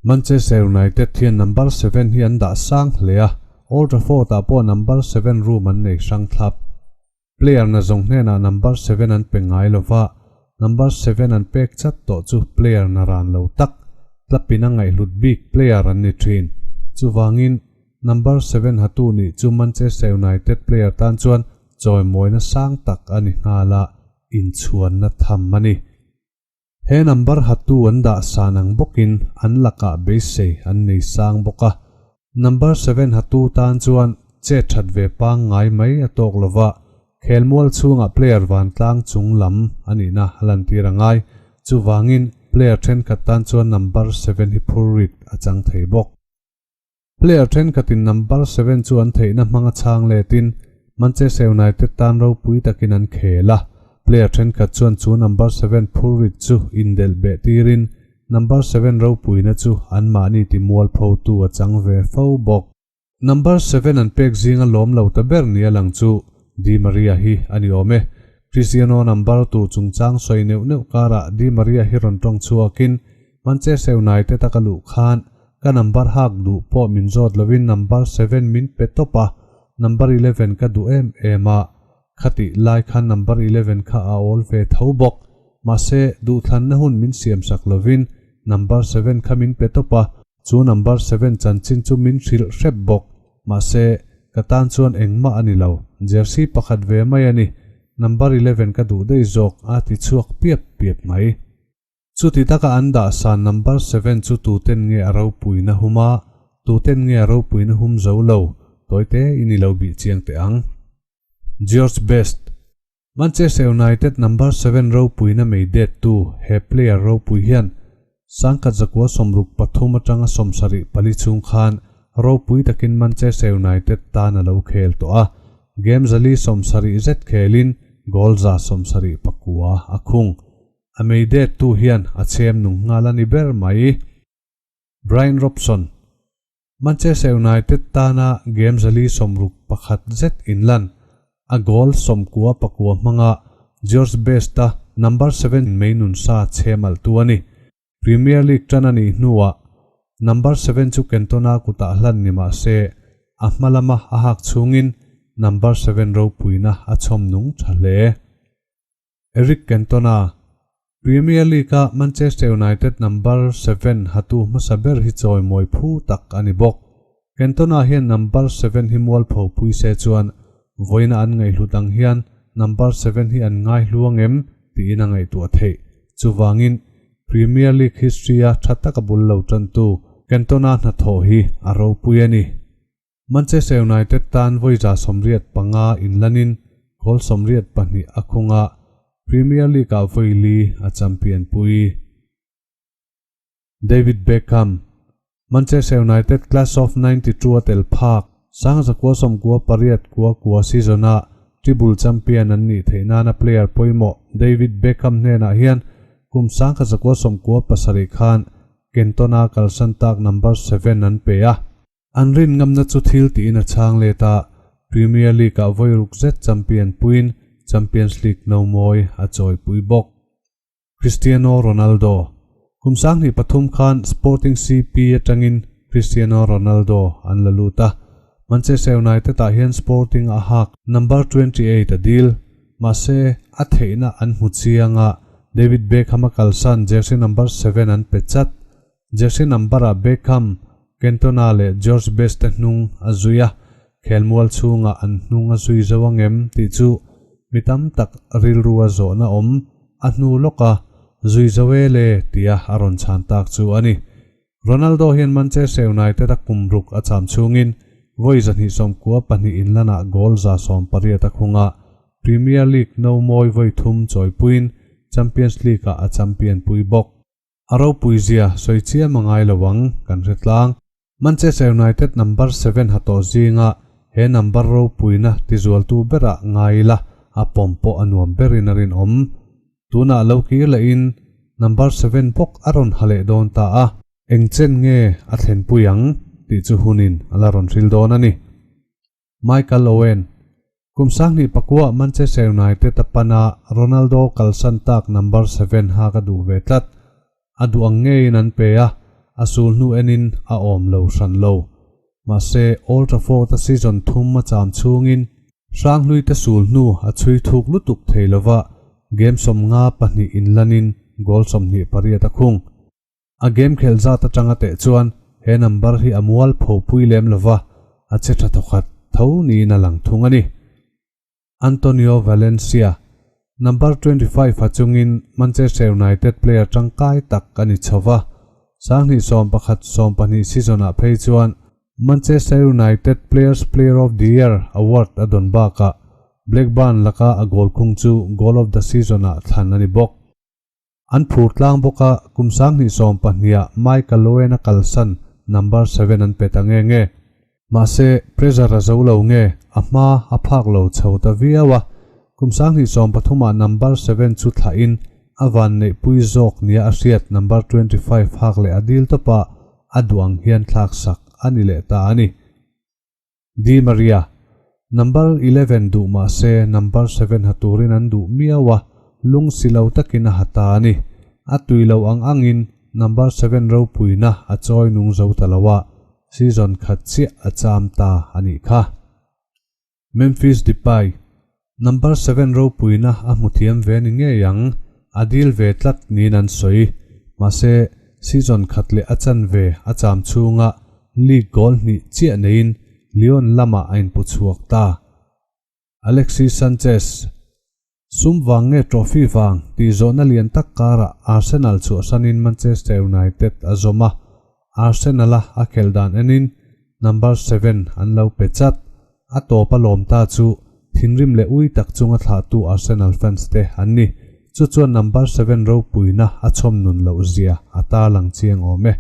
Manchester United hian number 7 hi an dah sang hle a, Old Trafford-ah pawh number 7 room an nei hrang thlap. Player na zawng hnenah number 7 an pe ngai lova, number 7 an pek chat tawh chu player na ran lo tak, tlapin a ngaihhlut bik player an ni thin. Chuvangin, number 7 hatu nih chu Manchester United player tan chuan chawimawina sang tak a ni nghal a, inchhuanna tham a ni. He number hatu an dah san ang bawkin an lakah beisei an nei sang bawk a. Number 7 hatu tan chuan che that ve pangngai mai a tawk lova, khelmual chhungah player vantlang chung lam ani na halantir angai. Chuwangin player thenkhat tan chuan number 7 hi phurrit a chang thei bawk. Player thenkhatin number 7 chu an theihna hmanga chang letin Manchester United tan ropui takin an khela. Player thenkhat chuan chu number 7 phurrit chu indel be tirin number 7 ropui na chu an mahni ti mual pho tu a chang ve fo bawk. Number 7 an pek zinga lawm lo ta ber ni alang chu Di Maria hi ani awm e. Cristiano number tur chungchang soi neuh neuh kara Di Maria hi rawn tawng chhuakin Manchester United a ka luh khan ka number hak duh pawh min zawt lovin number 7 min pe tawp a, number 11 ka duh em em a, khati lai khan number 11 kha a awl ve tho bawk. Mahse duh thlan na hun min siam sak lovin number 7 kha min pe tawp a, chu number 7 chanchin chu min hril hrep bawk. Mahse ka tan chuan engmah ani lo, jersey pakhat ve mai ani, number 11 ka duh dei zawk a ti chhuak piap piap mai. Chu ti taka an dah san number 7 chu tuten nge a ropui na huma, tuten nge a ropui na hum zo lo, toite ini lo bi chiang te ang. George Best. Manchester United number 7 ropui na mei det tu he player ropui hian sangkhat zakua somruk pathum atanga somsari pali chung khan ropui takin Manchester United tan a lo khel to a, game zali somsari zet khelin goal za somsari pakua a khung. A mei det tu hian a chem nung ngal ani ber mai. Brian Robson. Manchester United tana game zali somruk pakhat zet inlan a goal somkua pakua hmanga George Best a number 7 meinun sa chemal tu ani. Premier League tan ani hnuwa number 7 chu Cantona kuta hlan ni ma se a hmalama a hak chungin number 7 ropuina a chhom nung thale. Eric Cantona. Premier League a Manchester United number 7 hatu hmasa ber hi chawi mawi phu tak ani bawk. Cantona hian number 7 hi mual pho pui se chuan voina an ngai hlutang hian number 7 hi an ngai hluang em tiin a ngai tu a thei. Chuwangin Premier League history a thataka bul lo tan tu Cantona hna tho hi a ropui ani. Manchester United tan voiza somriat panga inlanin goal somriat pahnih a khunga Premier League a voili a champion pui. David Beckham. Manchester United class of 92 atel phak sang zakua somkua pariat kua kua season a treble champion an ni theina na player poimo David Beckham hnena hian kum sang kha zakua somkua pasari khan Cantona kalsan tak number 7 an pe a. An rin ngamna chu thil ti in a chang le ta Premier League a voiruk zet champion puin Champions League no moi a choi pui bawk. Cristiano Ronaldo. Kum sang ni pathum khan Sporting CP atangin Cristiano Ronaldo an la luta. Manchester United ah hian Sporting a hak number 28 a deal. Mahse a theihna an hmu chianga David Beckham a kalsan jersey number 7 an pe chat. Jersey number a Beckham, Cantona le George Best te hnung a zuia khelmual chhunga an hnung a zui zo angem tih chu mitam tak rilru a zawhna awm a hnu lawka zui zo e le tia a rawn chhan tak chu ani. Ronaldo hian Manchester United a kumruk a cham chhungin voi zahnih sawmkua pahnih inlana goal za sawm pariat a khunga Premier League no mawi voi thum chawipuiin Champions League a a champion pui bawk. A ropui zia sawi mangai lawang kan hretlang. Manchester United number 7 hato zinga he number ropuina tizual tu bera ngaila a pompo anuam berin arin om. Tuna lo ki la in number 7 pok aron hale don ta a engchen nge a thlen puyang ti chu hunin ala ron hril don ani. Michael Owen. Kum sang ni pakua Manchester United apana Ronaldo kalsan tak number 7 ha ka du ve tlat. Adu ang nge in an pe a. a sul hnu enin a awm lo hran lo. Mahse, Old Trafford-a season thum a cham chhungin Hranghluite sul hnu a chhui thuk lutuk thei lova, game 52 inlanin goal 28 a khung. A game khelh zat atanga teh chuan he number hi a mual pho pui lem lova, a che tha thawkhat tho niin a lang thung a ni. Antonio Valencia, number 25 a chungin Manchester United player tangkai tak a ni chho va, 2011 12 season-ah phei chuan Manchester United Players Player of the Year award a dawn bakah Blackburn laka a goal khung chu Goal of the Season-ah thlan a ni bawk. An phur tlang bawk a, kum 2012-ah Michael Owen a kalsan number 7 an pe ta nge nge. Mahse, pressure a zo lo nge, a hma a phak lo chho ta viau a, kum 2013-ah number 7 chu thlahin a van neihpui zawk nia a hriat number 25 hak leh a dil tawp a, a duh ang hian thlak sak a ni leh ta a ni. Di Maria, Number 11 duh mah se number 7 ha turin an duh miau a, lung si lo takin a ha ta a ni. A tui lo ang angin number 7 ropuina a chawi nung zo ta lo a, season khat chiah a cham ta a nih kha. Memphis Depay, Number 7 ropuina a hmu thiam ve ni ngei ang, a dil ve tlat niin an sawi. Mahse, season khat leh a chan ve a cham chhunga league goal hnih chiah neiin Lyon lamah a inpu chhuak ta. Alexis Sanchez, Sum vang nge trophy vang tih zawhna lian tak karah Arsenal chhuahsanin Manchester United a zawm a, Arsenal-a a khelh dan enin number 7 an lo pe chat. A tawp a lawm ta chu thinrim leh ui tak chunga thlahtu Arsenal fans te an ni. Chu chuan number 7 ropuina a chhawm nun loh zia a tarlang chiang awm e.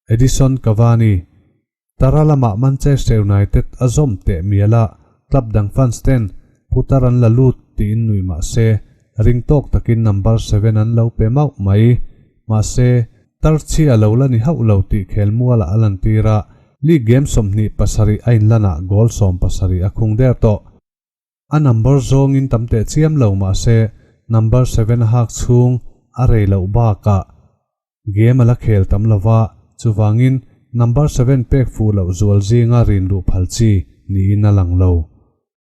Edison Cavani, Tara lamah Manchester United a zawm teh mial a, club dang fans ten putar an la lut tiin nui mah se, ring tawk takin number 7 an lo pe mauh mai. Mahse, tar chhia lo la ni hauh lo tih khel mualah a lantir a, league game 27 a inlanah goal 17 a khung der tawh. A number zawngin tam teh chiam lo mah se, number 7 a hak chhung a rei loh bakah game a la khel tam lova, chuwangin number 7 pek fu loh zual zinga rin luh phal chi niin a lang lo.